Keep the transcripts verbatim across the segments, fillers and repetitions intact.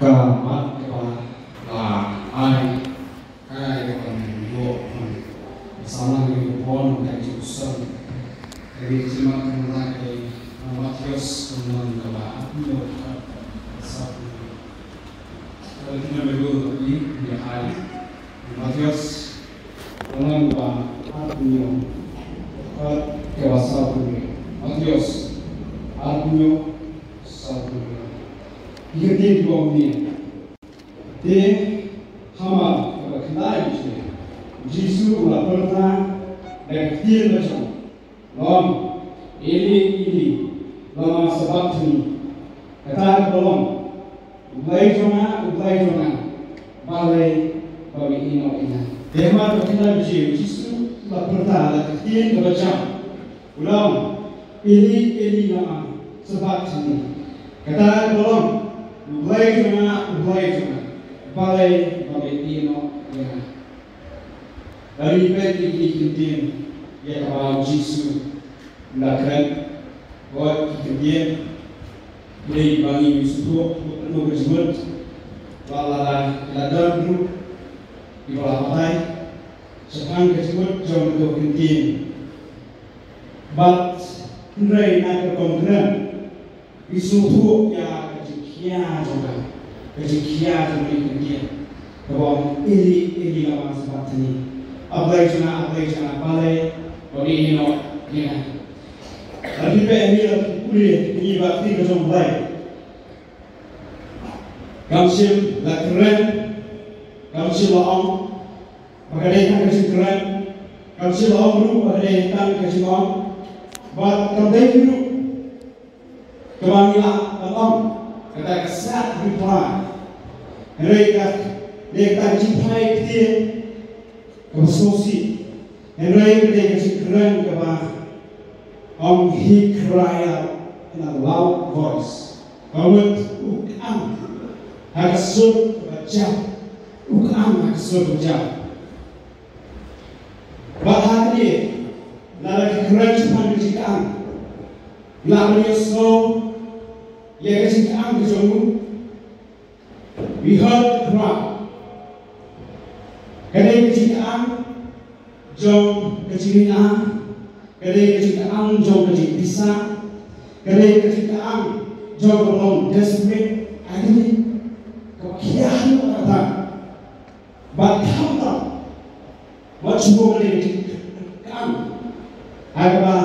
Ka mat kaba la ai, ka ai kaba ngi ïoh ban samla ngi ïoh ban ka jingkhuslai. Ka dei ka jingmut ka mut ka dei na Mathaios ka lynnong kaba arphew hynñiew, ka dei ka jingmut ka dei na Mathaios ka lynnong kaba arphew hynñiew, ka dei kaba sawphew. Mathaios arphew hynñiew, sawphew. Ki ktien ki ong kumne. Te hamar kaba khyndai baje, u Jisu u la pyrta da ka ktien bajam, u ong, Eli, Eli, lama sabakthani? Kata ka long, U Blei jong nga, U Blei jong nga, balei ba me ïehnoh ïa nga? Te hamar kaba khyndai baje, u Jisu u la pyrta da ka ktien kaba jam, u ong, Eli, Eli, lama sabakthani? Kata ka long, U Blei jong nga, U Blei jong nga, balei ba me ïehnoh ïa nga? Lada ngi peit ïa kine ki ktien, ïa kaba u Jisu u la kren, bad ki ktien, dei ba ngi sngewthuh, sngewthuh ka jingmut, ba lada, lada don ruh kiba la batai shaphang ka jingmut jong kito ki ktien. Bad hynrei na ka rukom kren, ngi sngewthuh ïa ka jingkhia jong ka, ka jingkhia jong kane ka ktien kaba ong, Eli, Eli, lama sabakthani? A Blei jong nga, A Blei jong nga, balei ba me ïehnoh ïa nga? Lada phi peit hangne, lada phi pule hangne ba ka ktien ka jong U Blei, kam shym la kren, kam shym la ong ba ka dei tang ka jingkren, kam shym la ong ruh ba ka dei tang ka jingong, bad kam dei ruh kaba ngi lah ban ong kata ka sad reply. Hynrei ka dei kata ka jingphai ktien kaba sngewsih. Hynrei ka dei ka jingkren kaba ong, He cried out in a loud voice. Ka mut u kyang ha ka sur kaba jam. U kyang ha ka sur kaba jam. Bad ha kane, lada ngi kren shaphang ka jingkyang, ngi lah ban ïohsngew ïa ka jingkyang ka jong u. We heard the cry. Ka dei ka jingkyang jong ka jingïalang, ka dei ka jingkyang jong ka jingpisa, ka dei ka jingkyang jong ka long desperate agony, kaba khia haduh katta. Bad khamtam wat shu ka dei ka jingkyang ha kaba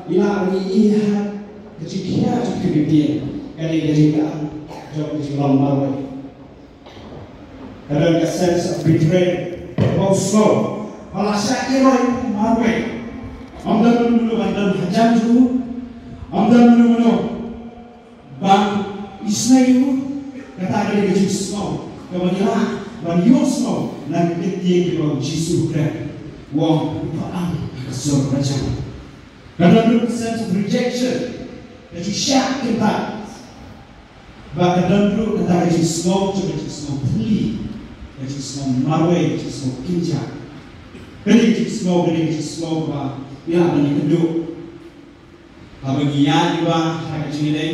ngi lah ban ïohi ha ka jingkhia jong ka ktien, ka dei ka jingkyang jong ka jinglong marwei. Ka don ka sense of betrayal. Ba u sngew ba la shah ïehnoh ïa u marwei. Ym don mano mano ban don hajan jong u. Ym don mano mano ban isynei ïa u. Kata ka dei ka jingsngew kaba ngi lah ban ïohsngew na ki ktien kiba u Jisu u kren. U ong, u pang ha ka sur kaba jam. Ka don ruh ka sense of rejection, ka jingshah kyntait. Bad ka don ruh kata ka jingsngew, ka jingsngew thylli, ka jingsngew marwei, ka jingsngew kynjah. Kane ka jingsngew, kane ka jingsngew kaba ngi lah ban ïakynduh haba ngi ïaid bad ha ka jingïadei,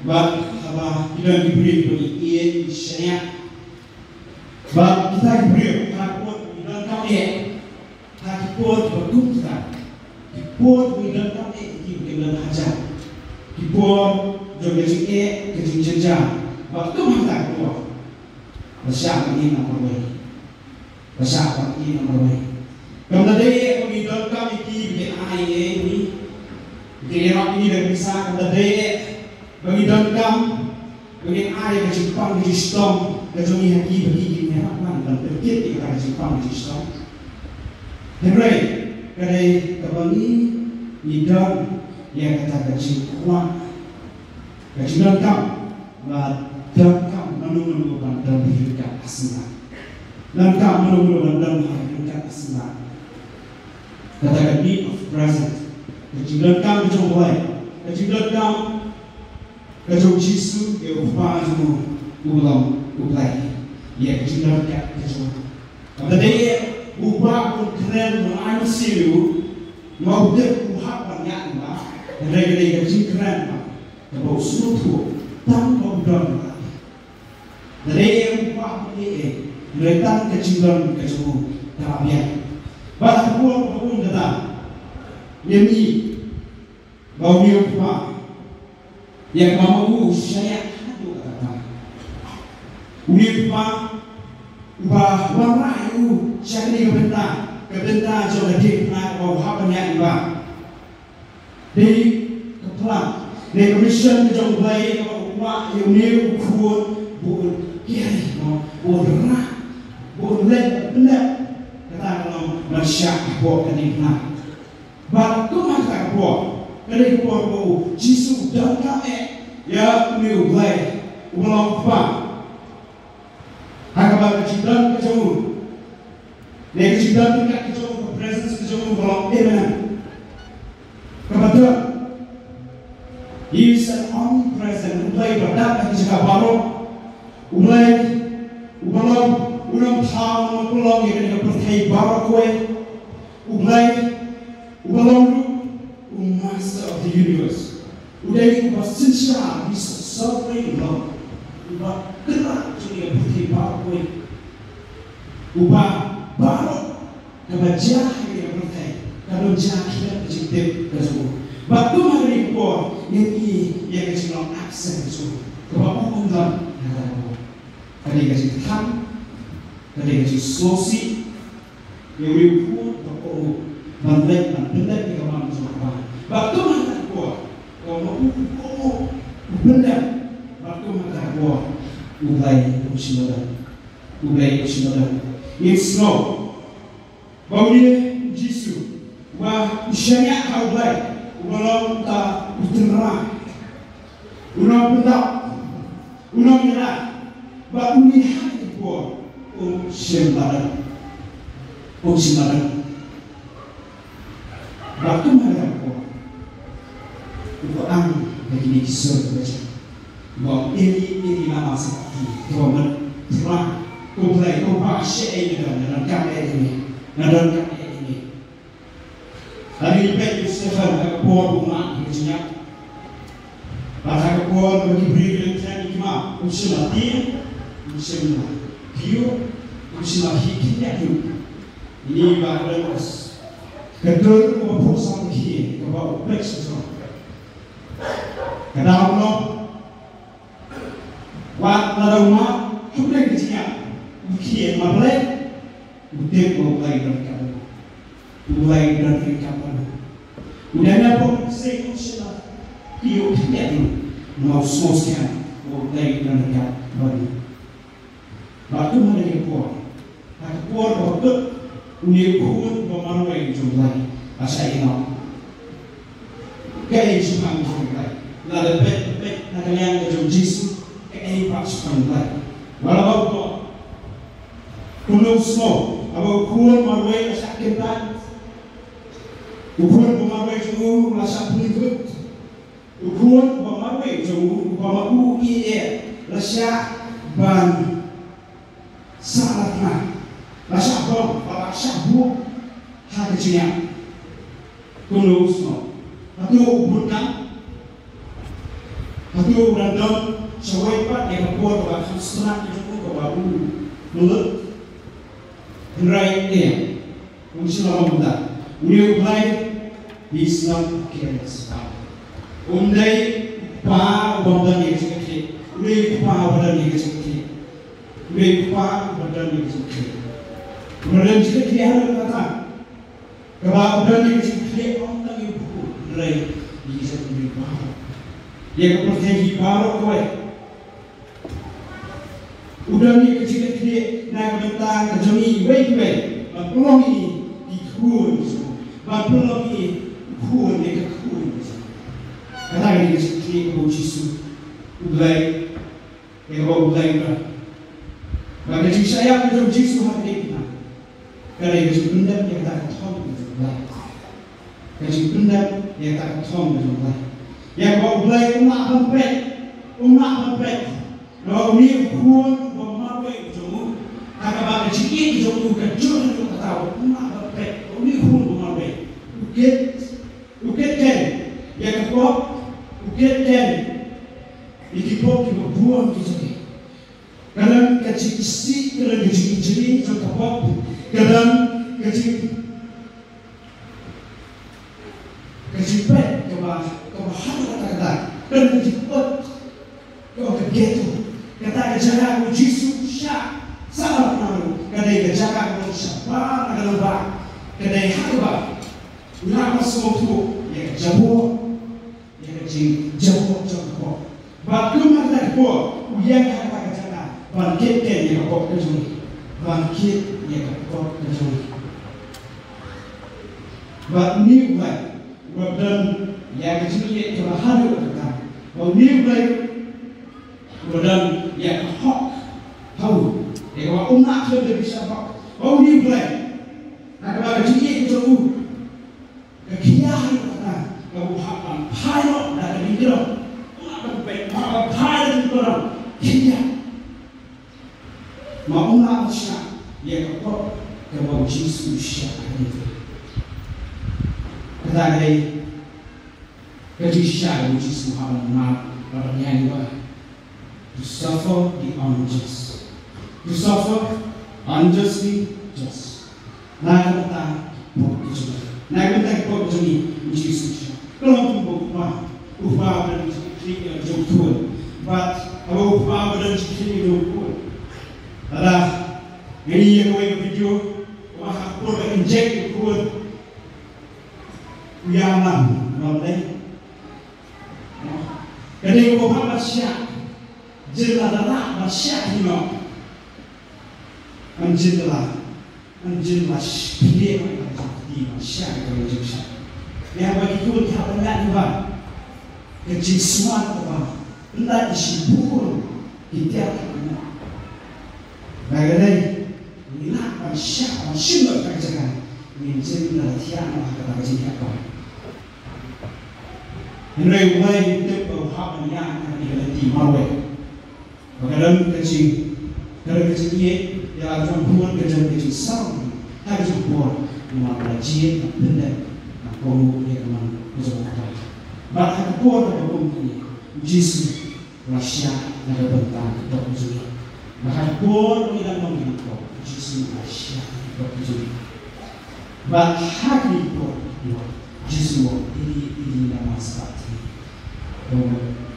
bad haba ki don ki briew kiba ngi ïeit, ngi shaniah. Bad kita ki briew, ha ka por ba ngi donkam eh, ha ki por ba kum kita, ki por ba ngi donkam eh ïa ki, ba ngi don hajan, ki por jong ka jingeh, ka jingjynjar, bad kum ha kita ki por, ba shah ban ïehnoh marwei. Ba shah ban ïehnoh marwei. Kam da dei eh ba ngi donkam ïa ki ba kin ai ïa ngi, ba kin ïarap ïa ngi da ka pisa, kam da dei eh ba ngi donkam ba kin ai ka jingpang ka jingshitom ka jong ngi ha ki ba ki kin ïarap ban, ban pynkit ïa ka jingpang ka jingshitom. Hynrei ka dei kaba ngi, ngi don ïa kata ka jingkwah, ka jingdonkam, ba donkam mano mano ban don ha ryngkat ka seng. Donkam mano mano ban don ha ryngkat ka seng. Kata ka need of present. Ka jingdonkam ka jong u Blei, ka jingdonkam ka jong u Jisu ïa u Kpa jong u, u long u Blei. Ïa ka jingdonkam ka jong u. Kata dei ïa u Kpa, u kren, u ai mynsiem ïa u, namar u tip u hap ban ïaid ïa u. Hynrei ka dei ka jingkren ba kaba u sngewthuh tang ba u don. Lada ïa u kpa u ïa, hynrei tang ka jingdon ka jong u ka la biang. Bad ha ka por ba um kata, ïa ngi ba u ïa u kpa, ïa kaba ma u shaniah haduh katta. U ïa u kpa uba wanrah ïa u sha kane ka bynta, ka bynta jong ka diengphna kaba u hap ban ïaid lyngba. Dei ka plan, dei ka mission ka jong U Blei kaba u kwah ïa une u khun ba un carry, no, ba un rah, ba un leh, ba un leh kata ka long ban shah hapoh ka diengphna. Bad kum ha kata ka por, ka dei ka por ba u Jisu u donkam eh ïa une U Blei uba long u Kpa. Ha kaba ka jingdon ka jong u, ne ka jingdon ka jong u, ka presence ka jong u ka long immanent. Kaba don, He is an omnipresent. U Blei ba dap ha ki jaka baroh. U Blei uba long u nongthaw, u nongpynlong ïa kane ka pyrthei baroh kawei. U Blei uba long ruh u Master of the Universe. U dei uba synshar, He's a sovereign Lord. Uba kynrad jong ïa ka pyrthei baroh kawei. Uba baroh kaba jia ha ïa ka pyrthei ka don jia khlem ka jingtip ka jong u. Bad kum ha kane ka por ngin ïohi ïa ka jinglong absent ka jong u, kaba ym don ha kata ka por. Ka dei ka jingthang, ka dei ka jingsngewsih. Ïa u ïa u khun ba kohnguh ban leit ban pyndep ïa ka mon jong u kpa. Bad kum ha kata ka por, ka ma u kohnguh u pyndep. Bad kum ha kata ka por, U Blei um shym la don. U Blei um shym la don. Ngin sngew ba une u Jisu uba u shaniah ha U Blei, uba long uta u tynrai, u nongpyndap, u nongïarap, ba une ha kane ka por um shym la don. Um shym la don. Ba kum ha kane ka por u kwah ïa kine ki sur kiba jia, ba u ong, Eli, Eli, lama sabakthani? Kaba mut, Trai, ko Blei, ko Kpa, shaei nga don, nga donkam eh ïa me, nga donkam eh ïa me. Lada ngi peit ïa u Stephen ha ka por ba u mad ha ka jingïap, bad ha ka por ba ki briew ki la kren ïa ki, ma, um shym la tieng, um shym la kyiuh, um shym la khih khyndiat ruh. Ine ba ka don ka dur kaba phuh song khie kaba u peit sha jrong. Ka daw noh. Wat lada u mad hapdeng ka jingïap, u khie, ma balei? U tip ba U Blei u don ryngkat bad u. U Blei u don ryngkat bad u. U dang ïa pom seng u sila. Ïoh khyndiat u. Namar u sngewsih ba U Blei u don ryngkat bad u. Bad kum ha kane ka por, ha ka por kaba kut une u khun ba marwei jong U Blei, la shah ïehnoh. Kaei shaphang jong U Blei? Lada peit, peit na ka liang ka jong U Jisu, kaei pat shaphang U Blei? Wat la ba u khun, kumno u sngew haba u khun marwei la shah kyntait? U khun ba marwei jong u la shah pynlut. U khun ba marwei jong u, uba ma u ïeit, la shah ban sah la tnat, la shah bom, bad la shah buh ha ka jingïap. Kumno u sngew? Hato u bun kam? Hato u dang don shawei pat ïa ka por kaba kham sngewtynnat ka jong u, kaba u mlien? Hynrei ïa Um shym la ong kumta. Une U Blei, He is not a careless Father. Um dei u kpa uba ym don ïa ka jingkitkhlieh. Um dei u kpa uba don ïa ka jingkitkhlieh. Um dei u kpa uba don ïa ka jingkitkhlieh. Uba don jingkitkhlieh haduh katta. Kaba u don ïa ka jingkitkhlieh ym tang ïa u khun, hynrei ïa ki jaitbynriew baroh. Ïa ka pyrthei hi baroh kawei. U don ïa ka jingkitkhlieh na ka bynta ka jong ngi iwei pa iwei, ban pynlong ngi ki khun, ban pynlong ngi u khun ne ka khun. Kata ka dei ka jingkitkhlieh kaba u Jisu u Blei, ïa kaba u Blei u don. Bad ka jingshah ïap ka jong u Jisu ha ka diengphna ka dei ka jingpyndep ïa kata ka thong ka jong u Blei. Ka jingpyndep ïa kata ka thong ka jong u Blei. Ïa kaba u Blei um lah ban peit, um lah ban peit. Namar une u khun uba marwei jong u, ha kaba ka jingïeit jong u ka jur haduh katta, um lah ban peit une u khun uba marwei. U kit, u kit ken ïa ka pop, u kit ken ïa ki pop kiba bun ki jong ngi. Ka don ka jingisih, ka don ka jingijli jong ka pop, ka don ka jing, ka jingpeit kaba, kaba haduh katta katta, ka don ka jingpeit kaba ka ghetto. Kata ka jaka kaba u Jisu u shah, sa ka pynang ruh, ka dei ka jaka kaba u shah ban na ka lyngba, ka dei ha kaba u la sngewthuh ïa ka jabor. Ïa ka jingjaboh jong ka pop. Bad kumta ka pop, u ïeng ha kata ka jaka ban kit ïa ka pop ka jong ngi. Ban kit ïa ka pop ka jong ngi. Bad une u Blei, u la don ïa ka jingïeit kaba haduh katta. Bad une u Blei, u la don ïa ka hok ha u. Ïa kaba um lah khlem da bishar hok. Bad une u Blei, na kaba ka jingïeit ka jong u, ka khia ha kata, kaba u hap ban phai noh da ka jingkyrpad. U hap ban phai, u hap ban phai da ka jingkyrpad. Khia. Ma um lah ban shah ïa ka pop kaba u Jisu u shah ha kata. Kata ka dei ka jingshisha kaba u Jisu u hap ban mad, ban ïa ngi ba. To suffer the unjust. To suffer unjustly just. Na ka bynta ki pop ki jong ngi. Na ka bynta ki pop ki jong ngi, u Jisu u shah. Ka long kumba u kpa, u kpa ba don jingkitkhlieh ïa u khun. Bad haba u kpa ba don jingkitkhlieh ïa u khun. Lada ngi ïa kawei ka video, kaba ha ka por ba inject ïa u khun, u ïalam, u lam dei. Ka dei kaba u hap ban shah. Jin la da lah ban shah hi noh. Ban jin la, ban jin la pynleh ban jin di ban shah ka ban jin shah. Ïa ba ki khun ki hap ban leh hi ba ka jingsumar kaba ynda ki shibun ki tiar ki ban. Ba ka dei ngi lah ban shah ban shim noh ka jaka. Ngin jin la thiah noh ha kata ka jingthiah ba. Hynrei u Blei u tip ba u hap ban ïaid ha kane ka lynti marwei. Ba ka don ka jing, ka don ka jingïeit ïa la ka jong u khun, ka don ka jingsawa ha ka jong u khun, namar ba la jied, la pyndep, la kohnguh ïa ka mon ka jong u Trai. Bad ha ka por kaba kum kane, u Jisu u la shah na ka bynta ka pop ka jong ngi. Bad ha ka por ba ngi dang long ki nongpop, u Jisu u la shah na ka pop ka jong ngi. Bad ha kine ki por, u Jisu u ong, Eli, Eli, lama sabachthani? U ong,